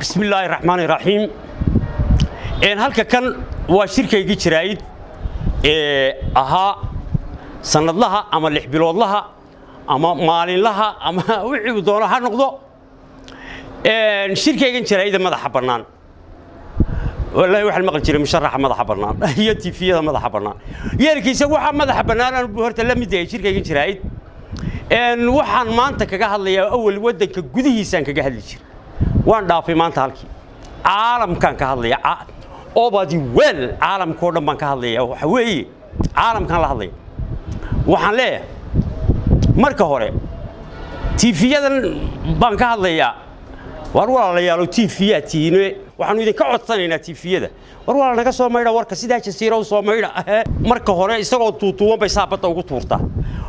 Bismi illaahi raxmaani raxiim. Halka kan waa shirkaygii jaraa'id ee ahaa sanadlaha ama 6 biloodlaha ama maalinlaha ama wixii uu doono ha noqdo. Shirkaygan jaraa'ida madaxa bannaan, wallahi waxaan maqli jiray musharaxa madaxa bannaan iyo TV-yada madaxa bannaan. Yeelkiisa waxaa madaxa bannaan aan horta la mid yahay shirkaygan jaraa'id. Waxaan maanta kaga hadlayaa, awal waddanka gudihiisaan kaga hadli jiray, waan dhaafay. Maanta halkii caalamkaan ka hadlaya, over the world, caalamka oo dhan baan ka hadlaya. Waxa weeye, caalamkaan la hadlaya. Waxaan leeyahay, marka hore TV-yadan baan ka hadlayaa. War walaalayaalo, TV-yaa tihiine, waxaanu idinka codsanaynaa TV-yada, war walaal, naga soo maydha warka sidaa Jasiira u soo maydha. Marka hore isagoo tuutuuban bay saa badda ugu tuurtaa,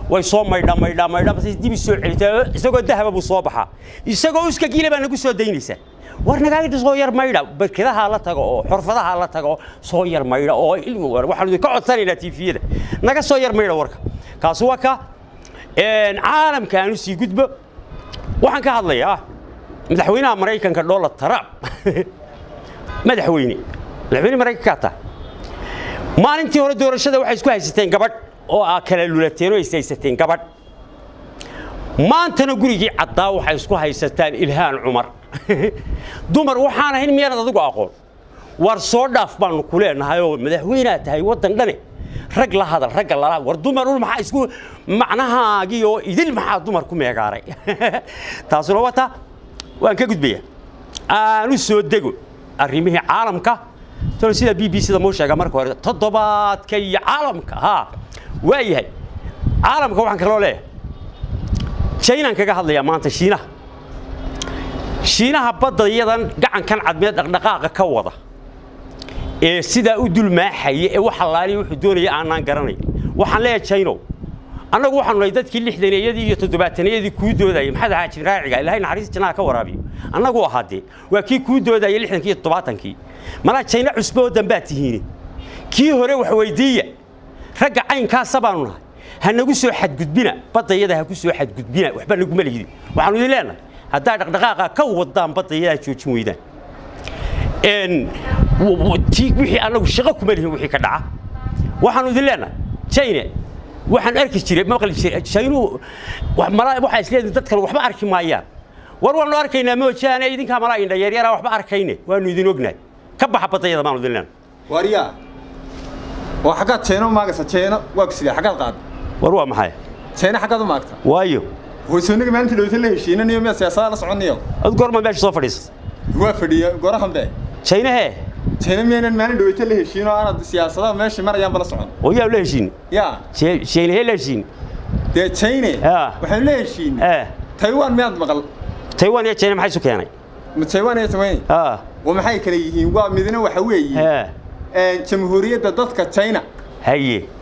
way soo maydha, maydha, maydha, bas dib soo celitaa, isagoo dahaba buu soo baxaa. Isagoo uska giila baa nagu soo daynaysaa. War nagaa soo yar maydha, barkadaha la tago oo xorfadaha la tago, soo yar maydha oo ilmi. Waxaanu idinka codsanaynaa TV-yada, naga soo yar maydha warka. Kaasi waa ka caalamka. Aanu sii gudbo, waxaan ka hadlayaa madaxweynaha Maraykanka Donald Trump. Madaxweyne Maraykanka taa maalintii hore doorashada waxay isku haysateen gabadh oo aa kala lulateen oo is haysateen gabadh. Maantana gurigii caddaa waxay isku haysataan Ilhaan Cumar. Dumar waxaan ahayn miyaanad adigu aqoon? War soo dhaaf baanu ku leenahay oo madaxweynaad tahay waddan dhane, rag la hadal, ragga lala. War dumar ul maxaa isku macnahaagii oo idil maxaa dumar ku meegaaray? Taasuna waa taa, waan ka gudbaya. Aanu soo dego arrimihii caalamka. Tolo sida BBC da muu sheega marka hore toddobaadka iyo caalamka. Ha, waa yahay. Caalamka waxaan kaloo leeyahay, Chinaan kaga hadlayaa maanta. Shiinaha badda iyadan gacankan Cadmeed dhaqdhaqaaqa ka wada ee sidaa u dulmaaxaya ee wax allaaliya wuxuu doonaya aanaan garanay. Waxaan leeyahay, Chinow, annagu waxaanu nahay dadkii 60-yadii iyo 70-yadii kuu doodayay. Maxamed Xaaji Raaciga, Ilaahay naxariis jannaha ka waraabiyo, annagu ahaa dee waa kii kuu doodayay 60-kii iyo 70-kii. Malaa China cusbo oo dambaa tihiini, kii hore wax weydiiya. Ragga caynkaasa baanu nahay. Ha nagu soo xadgudbina baddayada, ha ku soo xadgudbina, waxba naguma lihidin. Waxaanu idin leenahay, haddaa dhaqdhaqaaqa ka wadaan baddayadaa joojin weydaan, wixii annagu shaqo kuma lihin wixii ka dhaca. Waxaanu idin leenahay, China, waxaan arki jiray, maqli jiray, Chinuhu malaa waxaa isleeyihin dad kale waxba arki maayaan. War waanu arkaynaa moojaane, idinkaa malaa indha yaryara waxba arkayne. Waanu idin ognahay. Ka baxa baddayada baanu idin leenahay. Waaryaa, oo xaggaad Jeeno maagaysa? Jeeno waa ku sidee? Xaggaad qaad? War waa maxay? Jeeno xaggaad u maagta? Waayo. Hoosoonaga maalintii dhaweyta la heshiinanayo, miyaa siyaasada la soconniyo? Ad goorma meesha soo fadhiisatay? Waa fadhiya gorahan be. Chinahee? Jeeno miyaynan maalin dhaweyta la heshiino, aanad siyaasadaha meesha marayaanba la socon? Oo yaa la heshiin? Yaa. Chinahee la heshiin? Dee Chine waxaynu la heshiinay Taiwan, miyaad maqal? Taiwan iyo China maxay isu keenay? Ma Taiwan iyo Taiwan waa maxay kala yihiin? Waa midna waxa weeye Jamhuuriyadda Dadka China.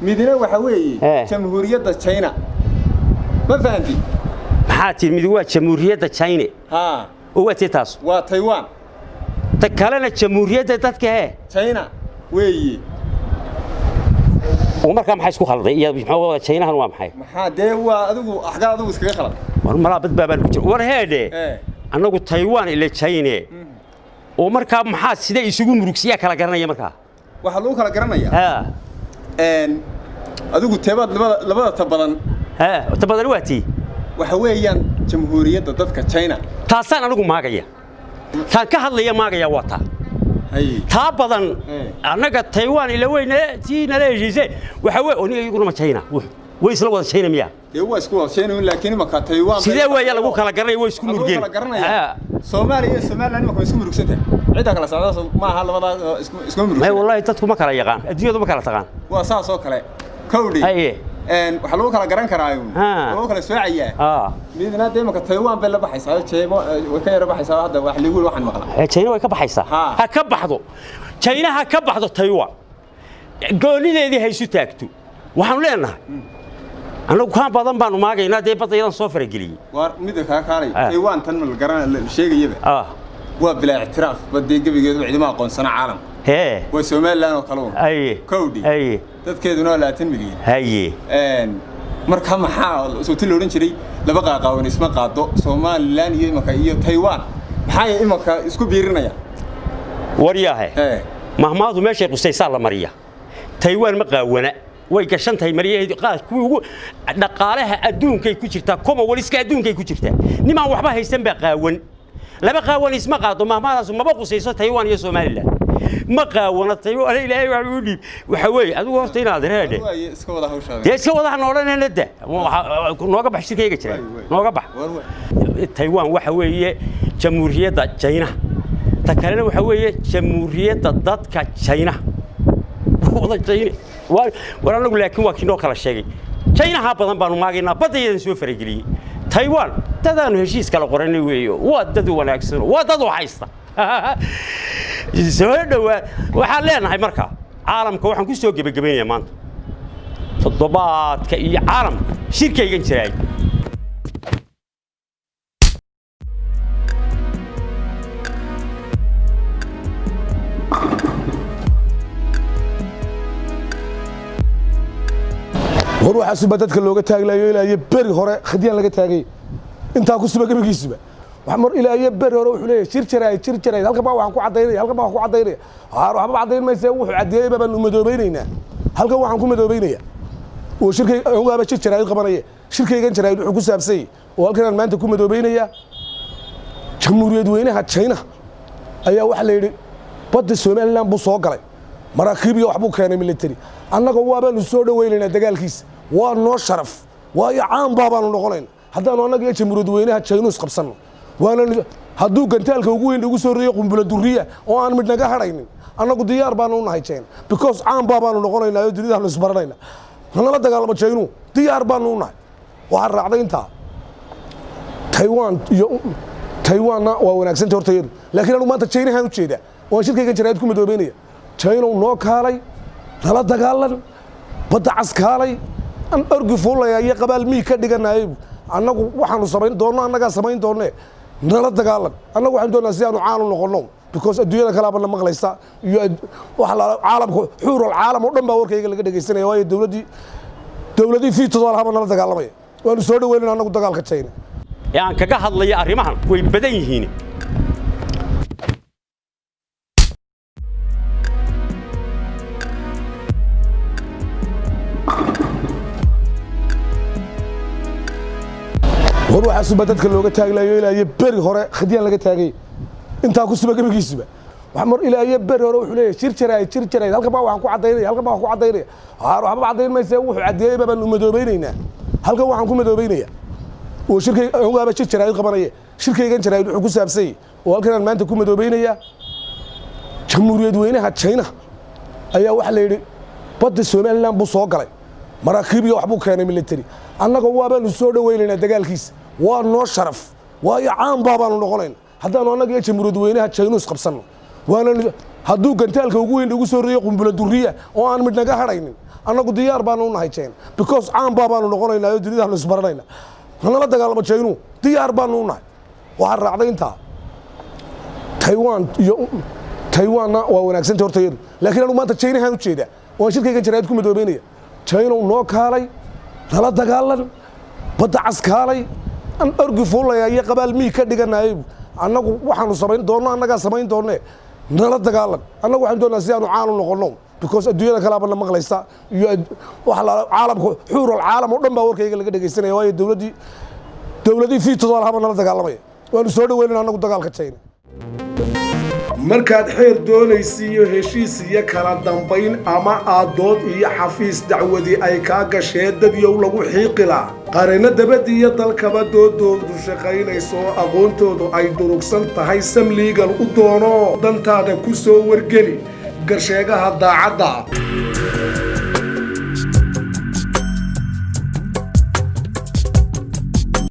Midna waxa weeye Jamhuuriyadda China, ma fahanti? Maxaa tihi? Mid waa Jamhuuriyadda China? Haa. Oo waa tee taas? Waa Taiwan. Ta kalena Jamhuuriyadda Dadka hee? China weeye. Oo markaa maxay isku khalday iyo muxuu wada Chinahan waa maxay? Maxaa dee, waa adigu axgaa, adigu iskaga khalad. War malaa bad baa ku jira. War heedhe, annagu Taiwan ila China, oo markaa maxaa sida isugu murugsiyaa kala garanaya markaa? Waxaa lagu kala garanayaa adigu teebaad labada ta badan. Ta badan waa tii? Waxa weeyaan Jamhuuriyadda Dadka China. Taasaan anigu maagaya, taan ka hadlaya maagaya waa taa. Taa badan. Annaga Taiwan ila weyne tii nala heshiisay waxa wey oniga iyaguna ma China way isla wada China miya? Dee waa isku wada China, laakiin imaka Taiwan Sidee weeya lagu kala garanaya? Way isku waxaa lagu murgeen. kala garanayaa, Soomaaliya iyo Somaliland imaka way isku murugsan tahay. Cidda kala socda ma aha, labadaa iskuma may murugsan. Wallahi dadku ma kala yaqaan, adduunyadu ma kala taqaan. Waa saas oo kale kowdhi. Waxaa lagu kala garan karaa, lagu kala soocayaa, midna dee imaka Taiwan bay la baxaysaa, jeebo way ka yara baxaysaa. Hadda wax liigu waxaan maqlaa. China way ka baxaysaa. Ha ka baxdo China, ha ka baxdo Taiwan, goonideedii ha isu taagto. Waxaanu leenahay, annagu kaan badan baanu maagaynaa, dee baddayadan soo farageliyey. Waar midda kaa kaalay. Taiwan tan ma la garan la sheegayaba waa bilaa ictiraaf badee, gebigeedu cidima aqoonsana caalamka. Waa Somaliland oo kale uun. Kowdhi. Dadkeeduna waa 20 milyan. Marka maxaa sooti la odhan jiray, laba qaaqaawan isma qaado. Somaliland iyo imaka iyo Taiwan Maxay imanka isku biirinayaan? Waryaahe, mahmaadu meeshay qusaysaa la mariya. Taiwan ma qaawana, way gashan tahay maryaheedu, qaar kuwii ugu dhaqaalaha adduunkay ku jirtaa, commonwealthka adduunkay ku jirtaa. Nimaan waxba haysan baa qaawan, laba qaawan isma qaado. Mahmaadaasu maba qusayso Taiwan iyo Somaliland. Ma qaawana Taiwan, Ilaahay wax u dhiib. Waxa weeye adigu horta inaad reedhe iska wada hawshaada. Dee iska wadaha noodhanayna, da nooga bax shirkayga jira, nooga bax. Taiwan waxa weeye jamhuuriyadda Jaynaha, ta kalena waxa weeye jamhuuriyadda dadka Jaynaha, wada Jayne war anagu. Laakiin waa kii noo kala sheegay, Jaynaha badan baanu maagaynaa, baddayadan soo farageliyey. Taiwan dadaanu heshiis kala qoranay weeyo, waa dad wanaagsan, waa dad waxaysta soo dhowaa. Waxaan leenahay markaa caalamka, waxaan ku soo gebagabaynayaa maanta toddobaadka iyo caalamka shirkaygan jiraay. War waxaasuba dadka looga taaglayo ilaa iyo beri hore khadyaan laga taagay intaa ku suba gebigiisuba. Mar ilaa iyo beri hore wuxuu leeyahay jir jaraay, jir jaraay, halkan baa waxaan ku cadaynaya, halkan baa waxaan ku cadaynaya. Haar waxba cadayn maysa, wuxuu cadeeyey baanu madoobaynaynaa. Halkan waxaan ku madoobaynaya oo shirkay ogaaba jir jaraay qabanaya, shirkaygan jaraay wuxuu ku saabsan yahay oo halkan aan maanta ku madoobaynaya jamhuuriyad weynaha China ayaa waxa la yidhi badda Somaliland buu soo galay, maraakiib iyo waxbuu keenay military. Annaga waabaanu soo dhawaynaynaa dagaalkiisa, waa noo sharaf, waayo caan baabaanu noqonayna haddaanu annaga iyo jamhuuriyad weynaha China isqabsanno. Waana hadduu gantaalka ugu weyn ugu soo riyo qumbula durriya oo aan mid naga hadhaynin, annagu diyaar baanu u nahay China, because caan baabaanu noqonaynaa oo dunidaanu isbaranayna. Hanala dagaalamo China, diyaar baanu u nahay. Waxaa raacday intaa Taiwan iyo Taiwanna waa wanaagsanta horta iyadu, laakiin anigu maanta Chinahan u jeedaa waan shirkaygan jaraa'id ku madoobeynaya. Chinow noo kaalay, nala dagaalan, badda cas kaalay, an orgi fuulaya iyo qabaal miig ka dhiganayay. Annagu waxaanu samayn doonno annagaa samayn doonne, nala dagaalan. Annagu waxaanu doonaa si aanu caan u noqonno, because adduunyada kalaaba na maqlaysa iyo waxa la caalamka xuural caalam oo dhan baa warkayga laga dhegaysanaya, waayo dowladii fiitooda lahaba nala dagaalamaya. Waanu soo dhaweynayna annagu dagaalka China ee aan kaga hadlaya arrimahan way badan yihiin. War waxaasuba dadka looga taaglayo ilaa iyo beri hore khadyaan laga taagay intaa ku suba gebigiisuba. Mar ilaa iyo beri hore wuxuu leeyahay jir jaraay, jir jaraay, halkan baa waxaan ku cadaynaya, halkan baa waxaan ku cadaynaya. Haar waxba cadayn maysa, wuxuu cadeeyey baanu madoobaynaynaa. Halkan waxaan ku madoobaynaya oo shirkay ogaaba jir jaraa'id qabanaya, shirkaygan jaraa'id wuxuu ku saabsan yahay oo halkan aan maanta ku madoobaynaya jamhuuriyad weynaha China ayaa waxa la yidhi badda Somaliland buu soo galay, maraakiib iyo waxbuu keenay military. Annaga waabaanu soo dhawaynaynaa dagaalkiisa, waa noo sharaf, waayo caan baabaanu noqonayna haddaanu annaga iyo jamhuuriyad weynaha China isqabsanno. Waana hadduu gantaalka ugu weyn ugu soo riyo qumbula durriya oo aan mid naga hadhaynin, annagu diyaar baanu u nahay China, because caan baabaanu noqonaynaa oo dunidaanu isbaranayna. Hanala dagaalamo China, diyaar baanu u nahay. Waxaa raacday intaa Taiwan iyo Taiwanna waa wanaagsanta horta iyadu, laakiin anigu maanta Chinahan u jeedaa waan shirkaygan jaraa'id ku madoobeynaya. Chinow noo kaalay, nala dagaalan, badda cas kaalay, an orgi fuulaya iyo qabaal miig ka dhiganayay. Annagu waxaanu samayn doonno annagaa samayn doonne, nala dagaalan. Annagu waxaanu doonaa si aanu caan u noqonno, because adduunyada kalaaba na maqlaysa iyo waxa la caalamka xuural caalam oo dhan baa warkayga laga dhegaysanaya, waayo dowladii fiitooda lahaba nala dagaalamaya. Waanu soo dhaweynayna annagu dagaalka China. Markaad xeer doonaysiiyo heshiis iyo kala dambayn ama aad dood iyo xafiis dacwadii ay kaa gashee dadyow lagu xiiqilaa, qarinno dabadda iyo dalkaba doodoodu shaqaynayso oo aqoontoodu ay durugsan tahay, Samliigal u doono, dantaada ku soo wargeli garsheegaha daacadda.